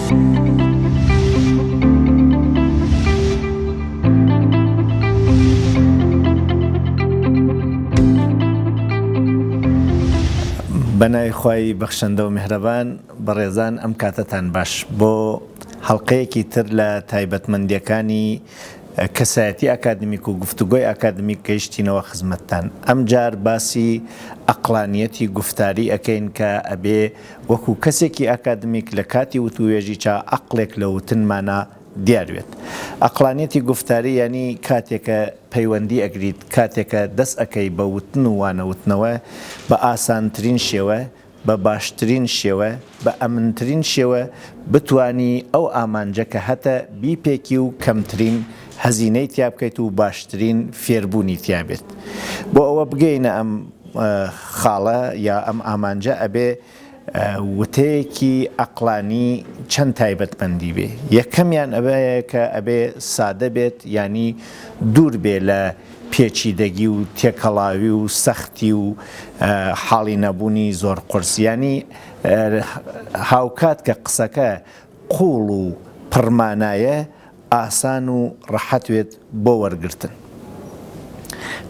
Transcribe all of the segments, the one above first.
بەناوی خوای بەخشندە و میهرەبان بەڕێزان ئەم کاتەتان باش بۆ هەڵقەیەکی تر لە تایبەتمەندیەکانی کەسایەتی ئاکادمیک و گفتوگۆی ئاکادمیک گەیشتینەوە خزمەتتان ئەمجار باسی ئەقڵانیەتی گوفتاری ئەکەین کە ئەبێ وەکو کەسێکی ئاکادمیک لە کاتی وتووێژیچا عەقڵێک لە وتنمانا دیار بێت. ئەقڵانیەتی گوفتاری یانی کاتێکە پەیوەندی ئەگریت، کاتێکە دەست ئەکەی بە وتن و وانەوتنەوە بە ئاسانترین شێوە، بە باشترین شێوە، بە ئەمنترین شێوە بتوانی ئەو ئامانجە کە هەتە بیپێکی و کەمترین هەزینەی تیا بکەیت و باشترین فێربوونی تیا بێت. بۆ ئەوە بگەینە ئەم خاڵە یا ئەم ئامانجە ئەبێ وتەیەکی ئەقڵانی چەند تایبەتمەندی بێ. یەکەمیان ئەوەیە کە ئەبێ سادە بێت یانی دوور بێ لە پێچیدەگی و تێکەڵاوی و سەختی و حاڵی نەبوونی زۆر قورس یانی هاوکات کە قسەکە قووڵ و پڕمانایە ئاسان و ڕەحەت وێت بۆ وەرگرتن.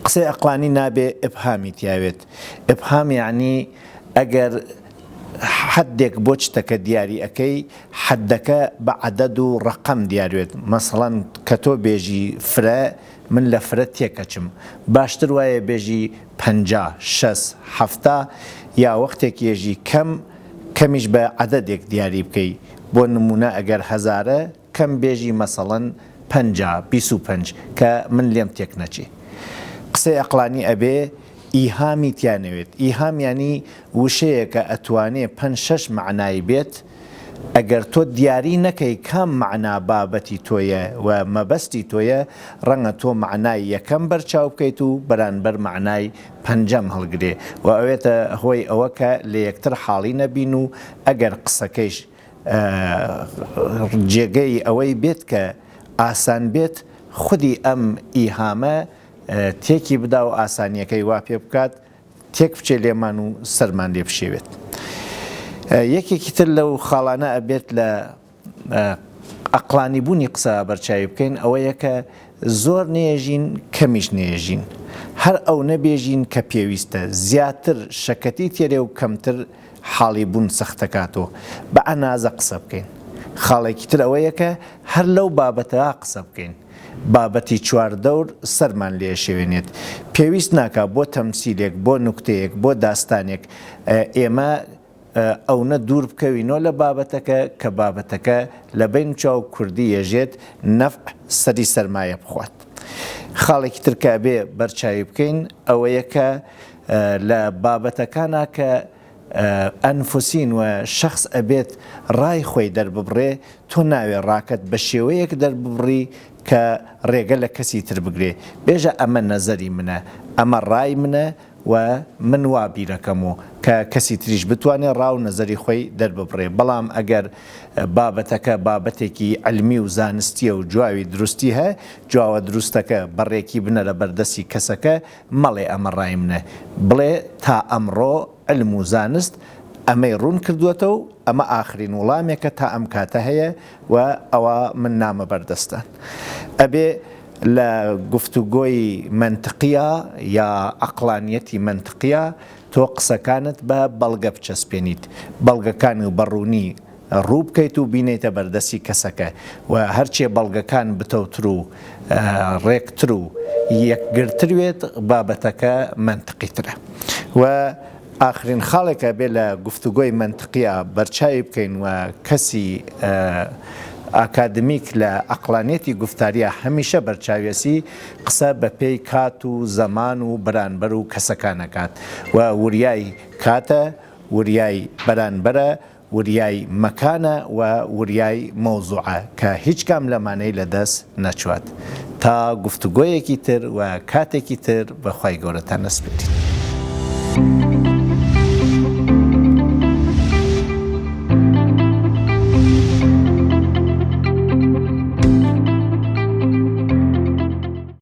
قسەی ئەقڵانی نابێ ئیبهامی تیاوێت. ئیبهام یەعنی ئەگەر حەدێک بۆ چتەکە دیاری ئەکەی حەدەکە بە عەدەد و ڕەقەم دیاروێت. مەسەڵەن کە تۆ بێژی فرە من لە فرە تێکەچم. باشتر وایە بێژی 50، شەس، 70 یا وەختێک یێژی کەم کەمیش بە عەدەدێک دیاری بکەی. بۆ نموونە ئەگەر هەزارە کەم بێژی مەسەڵەن 50، 25 کە من لێم تێک نەچێ. قسەی ئەقڵانی ئەبێ ئیهامی تیا نەوێت. ئیهام یانی وشەیەکە ئەتوانێ پەنج شەش مەعنای بێت، ئەگەر تۆ دیاری نەکەی کام مەعنا بابەتی تۆیە و مەبەستی تۆیە، ڕەنگە تۆ مەعنای یەکەم بەرچاو بکەیت و بەرانبەر مەعنای پەنجەم هەڵگرێ و ئەوێتە هۆی ئەوە کە لە یەکتر حاڵی نەبین و ئەگەر قسەکەیش جێگەی ئەوەی بێت کە ئاسان بێت خودی ئەم ئیهامە تێکی بدا و ئاسانیەکەی وا پێ بکات تێک بچێ لێمان و سەرمان لێ بشێوێت. یەکێکی تر لەو خاڵانە ئەبێت لە ئەقڵانی بوونی قسە بەرچاوی بکەین ئەوەیە کە زۆر نێژین کەمیش نێژین هەر ئەو نەبێژین کە پێویستە زیاتر شەکەتی تێرێ و کەمتر حاڵی بوون سەختەکاتۆ بە ئەنازە قسە بکەین. خاڵێکی تر ئەوەیە کە هەر لەو بابەتە قسە بکەین. بابەتی چواردەور سەرمان لێ ئەشێوێنێت. پێویست ناکا بۆ تەمسیلێک، بۆ نوکتەیەک، بۆ داستانێک ئێمە ئەونە دوور بکەوینۆ لە بابەتەکە کە بابەتەکە لە بەین بچا و کوردی یەژێت نەفع سەری سەرمایە بخوات. خاڵێکی تر کە ئەبێ بەرچاوی بکەین ئەوەیە کە لە بابەتەکانا کە ئەنفوسین و شەخس ئەبێت ڕای خۆی دەرببڕێ، تۆ ناوێ ڕاکەت بە شێوەیەک دەرببڕی کە ڕێگە لە کەسی تر بگرێ، بێژە ئەمە نەزەری منە، ئەمە ڕای منە و من وا بیرەکەم و کە کەسی تریش بتوانێ ڕا و نەزەری خۆی دەرببڕێ، بەڵام ئەگەر بابەتەکە بابەتێکی عیلمی و زانستیە و جواوی دروستی هە، جواوە دروستەکە بە ڕێکی بنەرە بەردەستی کەسەکە، مەڵێ ئەمە ڕای منە، بڵێ تا ئەمڕۆ علم و زانست ئەمەی ڕوون کردووەتەو ئەمە ئاخرین وڵامێکە تا ئەم کاتە هەیە و ئەوا من نامە بەردەستان. ئەبێ لە گفتوگۆی مەنتقیا یا عەقڵانیەتی مەنتقیا تۆ قسەکانت بە بەڵگە بچەسپێنیت، بەڵگەکانی و بە ڕوونی ڕوو بکەیت و بینێیتە بەردەستی کەسەکە و هەرچێ بەڵگەکان بتەوتر و ڕێکتر و یەکگرتر وێت بابەتەکە مەنتقیترە و ئاخرین خاڵێک ئەبێ لە گفتوگۆی مەنتقیا بەرچاوی بکەین و کەسی ئاکادمیک لە ئەقڵانیەتی گوفتاریا هەمیشە بەرچاویەسی قسە بە پێی کات و زەمان و بەرانبەر و کەسەکان ئەکات و وریای کاتە وریای بەرانبەرە وریای مەکانە و وریای مەوزوعە کە هیچ کام لەمانەی لە دەست نەچوات. تا گفتوگۆیەکی تر و کاتێکی تر بە خوای گەورەتان ئەسپێرین.